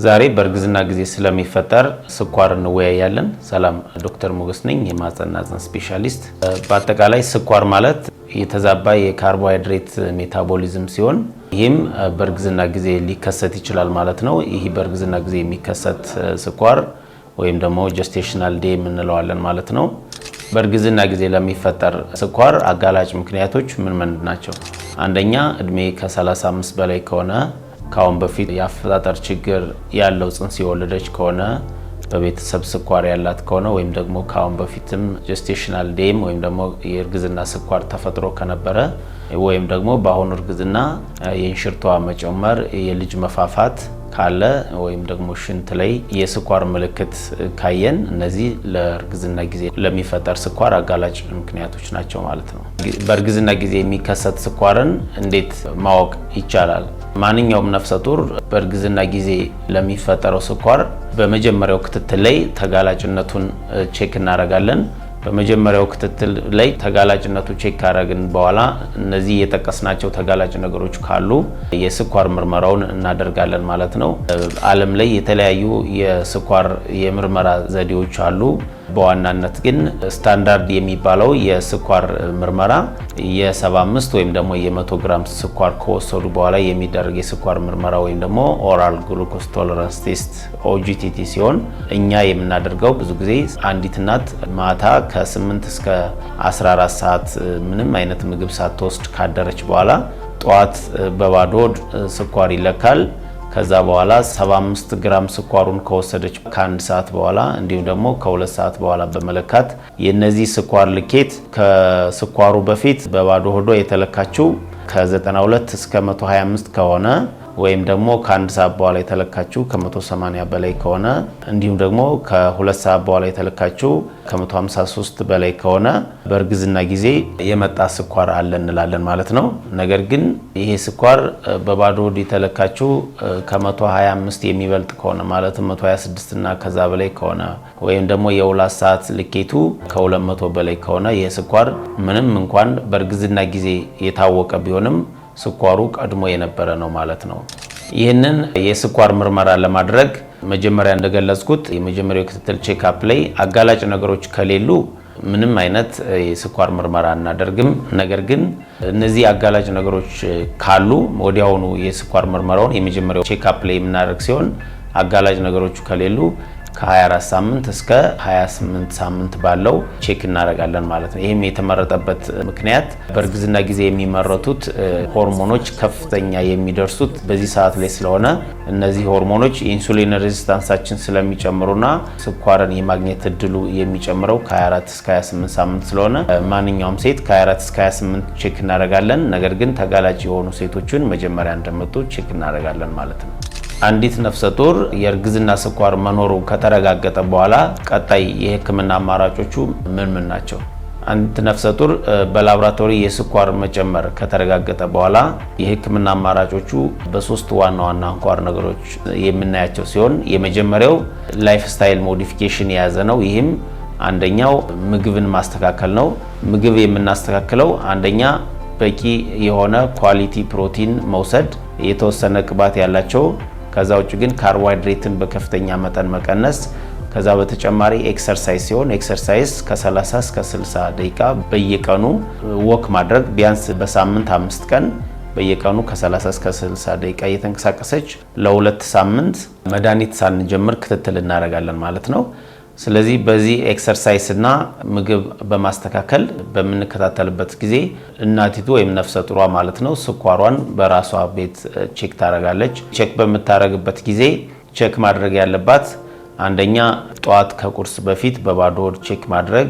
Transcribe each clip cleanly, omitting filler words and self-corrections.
ዛሬ በእርግዝና ጊዜ ስለሚፈጠር ስኳር እንወያያለን። ሰላም፣ ዶክተር ሞገስ ነኝ፣ የማህጸንና ጽንስ ስፔሻሊስት። በአጠቃላይ ስኳር ማለት የተዛባ የካርቦሃይድሬት metabolism ሲሆን ይህም በእርግዝና ጊዜ ሊከሰት ይችላል ማለት ነው። ይህ በእርግዝና ጊዜ የሚከሰት ስኳር ወይም ደግሞ gestational DM እንለዋለን ማለት ነው። በእርግዝና ጊዜ ለሚፈጠር ስኳር አጋላጭ ምክንያቶች ምን ምን ናቸው? አንደኛ፣ እድሜ ከ35 በላይ ከሆነ፣ ከአሁን በፊት የአፈጣጠር ችግር ያለው ጽንስ የወለደች ከሆነ፣ በቤተሰብ ስኳር ያላት ከሆነ ወይም ደግሞ ከአሁን በፊትም gestational DM ወይም ደግሞ የእርግዝና ስኳር ተፈጥሮ ከነበረ ወይም ደግሞ በአሁኑ እርግዝና የእንሽርቷ መጨመር፣ የልጅ መፋፋት ካለ ወይም ደግሞ ሽንት ላይ የስኳር ምልክት ካየን እነዚህ ለእርግዝና ጊዜ ለሚፈጠር ስኳር አጋላጭ ምክንያቶች ናቸው ማለት ነው። በእርግዝና ጊዜ የሚከሰት ስኳርን እንዴት ማወቅ ይቻላል? ማንኛውም ነፍሰ ጡር በእርግዝና ጊዜ ለሚፈጠረው ስኳር በመጀመሪያው ክትትል ላይ ተጋላጭነቱን check እናደርጋለን። በመጀመሪያው ክትትል ላይ ተጋላጭነቱ check ካደረግን በኋላ እነዚህ የጠቀስናቸው ተጋላጭ ነገሮች ካሉ የስኳር ምርመራውን እናደርጋለን ማለት ነው። ዓለም ላይ የተለያዩ የስኳር የምርመራ ዘዴዎች አሉ። በዋናነት ግን ስታንዳርድ የሚባለው የስኳር ምርመራ የ75 ወይም ደግሞ የ100 ግራም ስኳር ከወሰዱ በኋላ የሚደረግ የስኳር ምርመራ ወይም ደግሞ oral glucose tolerance test፣ OGTT ሲሆን እኛ የምናደርገው ብዙ ጊዜ አንዲት እናት ማታ ከ8 እስከ 14 ሰዓት ምንም አይነት ምግብ ሳትወስድ ካደረች በኋላ ጠዋት በባዶ ሆድ ስኳር ይለካል። ከዛ በኋላ 75 ግራም ስኳሩን ከወሰደች ከአንድ ሰዓት በኋላ እንዲሁም ደግሞ ከ2 ሰዓት በኋላ በመለካት የነዚህ ስኳር ልኬት ከስኳሩ በፊት በባዶ ሆዷ የተለካችው ከ92 እስከ 125 ከሆነ ወይም ደግሞ ከአንድ ሰዓት በኋላ የተለካችው ከ180 በላይ ከሆነ እንዲሁም ደግሞ ከ2 ሰዓት በኋላ የተለካችው ከ153 በላይ ከሆነ በእርግዝና ጊዜ የመጣ ስኳር አለ እንላለን ማለት ነው። ነገር ግን ይሄ ስኳር በባዶ ሆድ የተለካችው ከ125 የሚበልጥ ከሆነ፣ ማለትም 126 እና ከዛ በላይ ከሆነ ወይም ደግሞ የ2 ሰዓት ልኬቱ ከ200 በላይ ከሆነ ይህ ስኳር ምንም እንኳን በእርግዝና ጊዜ የታወቀ ቢሆንም ስኳሩ ቀድሞ የነበረ ነው ማለት ነው። ይህንን የስኳር ምርመራ ለማድረግ መጀመሪያ እንደገለጽኩት የመጀመሪያው ክትትል checkup ላይ አጋላጭ ነገሮች ከሌሉ ምንም አይነት የስኳር ምርመራ አናደርግም። ነገር ግን እነዚህ አጋላጭ ነገሮች ካሉ ወዲያውኑ የስኳር ምርመራውን የመጀመሪያው checkup ላይ የምናደርግ ሲሆን አጋላጭ ነገሮቹ ከሌሉ ከ24 ሳምንት እስከ 28 ሳምንት ባለው check እናደርጋለን ማለት ነው። ይህም የተመረጠበት ምክንያት በእርግዝና ጊዜ የሚመረቱት ሆርሞኖች ከፍተኛ የሚደርሱት በዚህ ሰዓት ላይ ስለሆነ እነዚህ ሆርሞኖች insulin resistance ኣችን ስለሚጨምሩና ስኳርን የማግኘት እድሉ የሚጨምረው ከ24 እስከ 28 ሳምንት ስለሆነ ማንኛውም ሴት ከ24 እስከ 28 check እናደርጋለን። ነገር ግን ተጋላጭ የሆኑ ሴቶችን መጀመሪያ እንደመጡ check እናደርጋለን ማለት ነው። አንዲት ነፍሰ ጡር የእርግዝና ስኳር መኖሩ ከተረጋገጠ በኋላ ቀጣይ የሕክምና አማራጮቹ ምን ምን ናቸው? አንዲት ነፍሰ ጡር በላብራቶሪ የስኳር መጨመር ከተረጋገጠ በኋላ የሕክምና አማራጮቹ በሶስት ዋና ዋና አንኳር ነገሮች የምናያቸው ሲሆን የመጀመሪያው lifestyle modification የያዘ ነው። ይህም አንደኛው ምግብን ማስተካከል ነው። ምግብ የምናስተካክለው አንደኛ በቂ የሆነ quality protein መውሰድ፣ የተወሰነ ቅባት ያላቸው፣ ከዛ ውጭ ግን ካርቦሃይድሬትን በከፍተኛ መጠን መቀነስ። ከዛ በተጨማሪ exercise ሲሆን exercise ከ30 እስከ 60 ደቂቃ በየቀኑ walk ማድረግ፣ ቢያንስ በሳምንት 5 ቀን በየቀኑ ከ30 እስከ 60 ደቂቃ እየተንቀሳቀሰች ለ2 ሳምንት መድኃኒት ሳንጀምር ክትትል እናደርጋለን ማለት ነው። ስለዚህ በዚህ exercise እና ምግብ በማስተካከል በምንከታተልበት ጊዜ እናቲቱ ወይም ነፍሰ ጡሯ ማለት ነው ስኳሯን በራሷ ቤት check ታደርጋለች። Check በምታደርግበት ጊዜ check ማድረግ ያለባት አንደኛ ጠዋት ከቁርስ በፊት በባዶ ሆድ check ማድረግ፣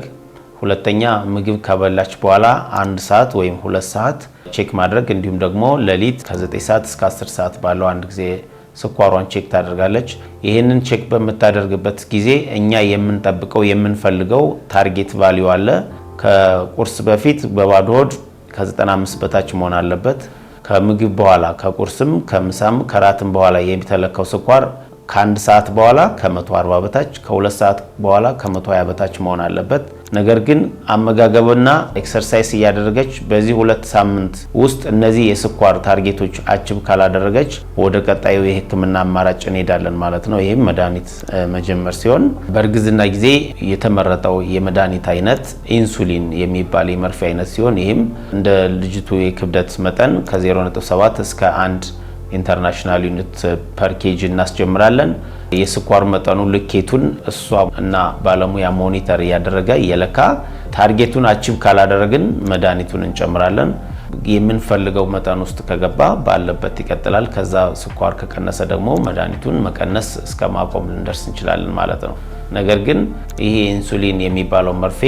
ሁለተኛ ምግብ ከበላች በኋላ አንድ ሰዓት ወይም 2 ሰዓት check ማድረግ፣ እንዲሁም ደግሞ ሌሊት ከ9 ሰዓት እስከ 10 ሰዓት ባለው አንድ ጊዜ ስኳሯን check ታደርጋለች። ይህንን check በምታደርግበት ጊዜ እኛ የምንጠብቀው የምንፈልገው target value አለ። ከቁርስ በፊት በባዶ ሆድ ከ95 በታች መሆን አለበት። ከምግብ በኋላ ከቁርስም ከምሳም ከራትም በኋላ የሚተለካው ስኳር ከአንድ ሰዓት በኋላ ከ140 በታች፣ ከ2 ሰዓት በኋላ ከ120 በታች መሆን አለበት። ነገር ግን አመጋገብና exercise እያደረገች በዚህ 2 ሳምንት ውስጥ እነዚህ የስኳር target ኦች achieve ካላደረገች ወደ ቀጣዩ የሕክምና አማራጭ እንሄዳለን ማለት ነው። ይህም መድኃኒት መጀመር ሲሆን በእርግዝና ጊዜ የተመረጠው የመድኃኒት አይነት ኢንሱሊን የሚባል የመርፌ አይነት ሲሆን ይህም እንደ ልጅቱ የክብደት መጠን ከ0.7 እስከ 1 international unit per kg እናስጀምራለን። የስኳር መጠኑ ልኬቱን እሷ እና ባለሙያ monitor እያደረገ እየለካ target ኡን achieve ካላደረግን መድኃኒቱን እንጨምራለን። የምንፈልገው መጠን ውስጥ ከገባ ባለበት ይቀጥላል። ከዛ ስኳር ከቀነሰ ደግሞ መድኃኒቱን መቀነስ እስከ ማቆም ልንደርስ እንችላለን ማለት ነው። ነገር ግን ይሄ ኢንሱሊን የሚባለው መርፌ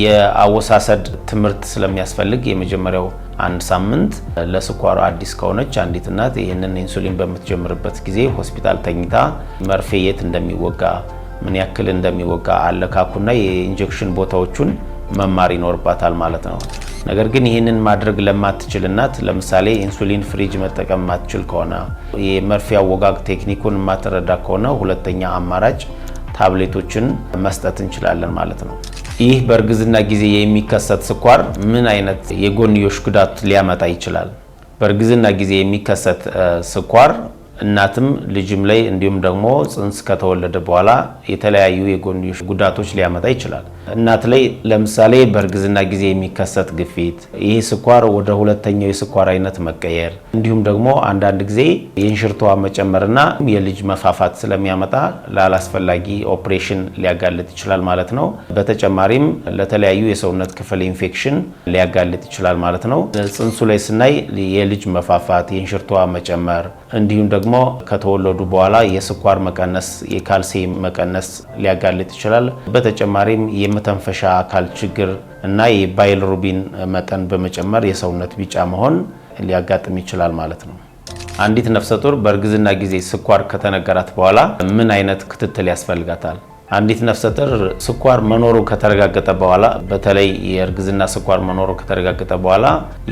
የአወሳሰድ ትምህርት ስለሚያስፈልግ የመጀመሪያው አንድ ሳምንት ለስኳሩ አዲስ ከሆነች አንዲት እናት ይህንን ኢንሱሊን በምትጀምርበት ጊዜ ሆስፒታል ተኝታ መርፌ የት እንደሚወጋ፣ ምን ያክል እንደሚወጋ፣ አለካኩና የ injection ቦታዎቹን መማር ይኖርባታል ማለት ነው። ነገር ግን ይህንን ማድረግ ለማትችል እናት፣ ለምሳሌ ኢንሱሊን ፍሪጅ መጠቀም የማትችል ከሆነ፣ የመርፌ አወጋግ ቴክኒኩን የማትረዳ ከሆነ፣ ሁለተኛ አማራጭ ታብሌቶችን መስጠት እንችላለን ማለት ነው። ይህ በእርግዝና ጊዜ የሚከሰት ስኳር ምን አይነት የጎንዮሽ ጉዳት ሊያመጣ ይችላል? በእርግዝና ጊዜ የሚከሰት ስኳር እናትም ልጅም ላይ እንዲሁም ደግሞ ጽንስ ከተወለደ በኋላ የተለያዩ የጎንዮሽ ጉዳቶች ሊያመጣ ይችላል። እናት ላይ ለምሳሌ በእርግዝና ጊዜ የሚከሰት ግፊት፣ ይህ ስኳር ወደ ሁለተኛው የስኳር አይነት መቀየር፣ እንዲሁም ደግሞ አንዳንድ ጊዜ የእንሽርት ውሃ መጨመርና የልጅ መፋፋት ስለሚያመጣ ላላስፈላጊ ኦፕሬሽን ሊያጋልጥ ይችላል ማለት ነው። በተጨማሪም ለተለያዩ የሰውነት ክፍል ኢንፌክሽን ሊያጋልጥ ይችላል ማለት ነው። ጽንሱ ላይ ስናይ የልጅ መፋፋት፣ የእንሽርት ውሃ መጨመር፣ እንዲሁም ደግሞ ከተወለዱ በኋላ የስኳር መቀነስ፣ የካልሲየም መቀነስ ሊያጋልጥ ይችላል። በተጨማሪም የመተንፈሻ አካል ችግር እና የ bilirubin መጠን በመጨመር የሰውነት ቢጫ መሆን ሊያጋጥም ይችላል ማለት ነው። አንዲት ነፍሰ ጡር በእርግዝና ጊዜ ስኳር ከተነገራት በኋላ ምን አይነት ክትትል ያስፈልጋታል? አንዲት ነፍሰ ጡር ስኳር መኖሩ ከተረጋገጠ በኋላ፣ በተለይ የእርግዝና ስኳር መኖሩ ከተረጋገጠ በኋላ፣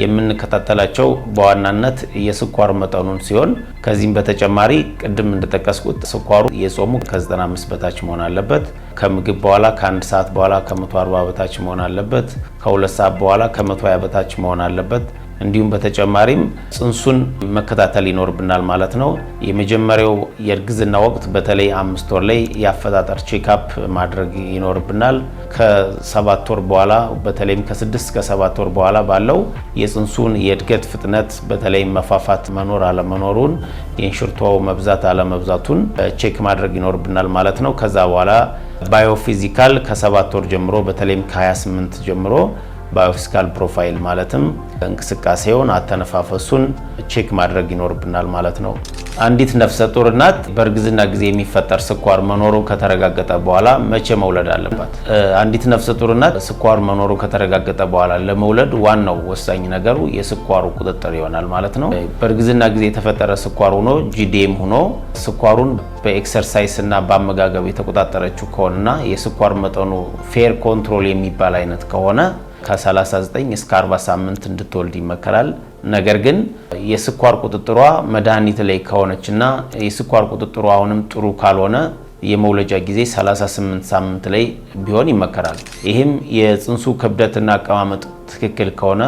የምንከታተላቸው በዋናነት የስኳር መጠኑን ሲሆን ከዚህም በተጨማሪ ቅድም እንደጠቀስኩት ስኳሩ የጾሙ ከ95 በታች መሆን አለበት። ከምግብ በኋላ ከአንድ ሰዓት በኋላ ከ140 በታች መሆን አለበት። ከ2 ሰዓት በኋላ ከ120 በታች መሆን አለበት። እንዲሁም በተጨማሪም ጽንሱን መከታተል ይኖርብናል ማለት ነው። የመጀመሪያው የእርግዝና ወቅት በተለይ 5 ወር ላይ የአፈጣጠር checkup ማድረግ ይኖርብናል። ከ7 ወር በኋላ፣ በተለይም ከ6 እስከ 7 ወር በኋላ ባለው የጽንሱን የእድገት ፍጥነት፣ በተለይም መፋፋት መኖር አለመኖሩን፣ የእንሽርት ውሃው መብዛት አለመብዛቱን check ማድረግ ይኖርብናል ማለት ነው። ከዛ በኋላ biophysical ከ7 ወር ጀምሮ፣ በተለይም ከ28 ጀምሮ biophysical profile ማለትም እንቅስቃሴውን፣ አተነፋፈሱን check ማድረግ ይኖርብናል ማለት ነው። አንዲት ነፍሰ ጡር እናት በእርግዝና ጊዜ የሚፈጠር ስኳር መኖሩ ከተረጋገጠ በኋላ መቼ መውለድ አለባት? አንዲት ነፍሰ ጡር እናት ስኳር መኖሩ ከተረጋገጠ በኋላ ለመውለድ ዋናው ወሳኝ ነገሩ የስኳሩ ቁጥጥር ይሆናል ማለት ነው። በእርግዝና ጊዜ የተፈጠረ ስኳር ሆኖ GDM ሆኖ ስኳሩን በ exercise እና በአመጋገብ የተቆጣጠረችው ከሆነና የስኳር መጠኑ fair control የሚባል አይነት ከሆነ ከ39 እስከ 40 ሳምንት እንድትወልድ ይመከራል። ነገር ግን የስኳር ቁጥጥሯ መድኃኒት ላይ ከሆነችና የስኳር ቁጥጥሯ አሁንም ጥሩ ካልሆነ የመውለጃ ጊዜ 38 ሳምንት ላይ ቢሆን ይመከራል። ይህም የጽንሱ ክብደትና አቀማመጥ ትክክል ከሆነ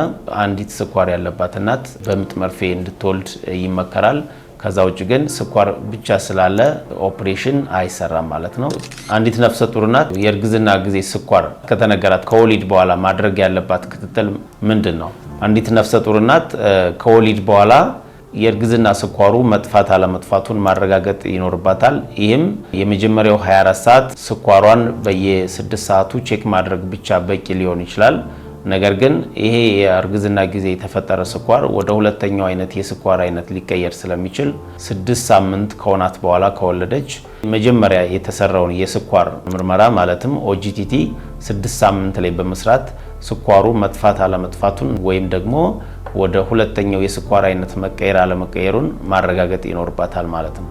አንዲት ስኳር ያለባት እናት በምጥ መርፌ እንድትወልድ ይመከራል። ከዛ ውጭ ግን ስኳር ብቻ ስላለ ኦፕሬሽን አይሰራም ማለት ነው። አንዲት ነፍሰ ጡር እናት የእርግዝና ጊዜ ስኳር ከተነገራት ከወሊድ በኋላ ማድረግ ያለባት ክትትል ምንድን ነው? አንዲት ነፍሰ ጡር እናት ከወሊድ በኋላ የእርግዝና ስኳሩ መጥፋት አለመጥፋቱን ማረጋገጥ ይኖርባታል። ይህም የመጀመሪያው 24 ሰዓት ስኳሯን በየ6 ሰዓቱ check ማድረግ ብቻ በቂ ሊሆን ይችላል። ነገር ግን ይሄ የእርግዝና ጊዜ የተፈጠረ ስኳር ወደ ሁለተኛው አይነት የስኳር አይነት ሊቀየር ስለሚችል 6 ሳምንት ከሆናት በኋላ ከወለደች መጀመሪያ የተሰራውን የስኳር ምርመራ ማለትም OGTT 6 ሳምንት ላይ በመስራት ስኳሩ መጥፋት አለመጥፋቱን ወይም ደግሞ ወደ ሁለተኛው የስኳር አይነት መቀየር አለመቀየሩን ማረጋገጥ ይኖርባታል ማለት ነው።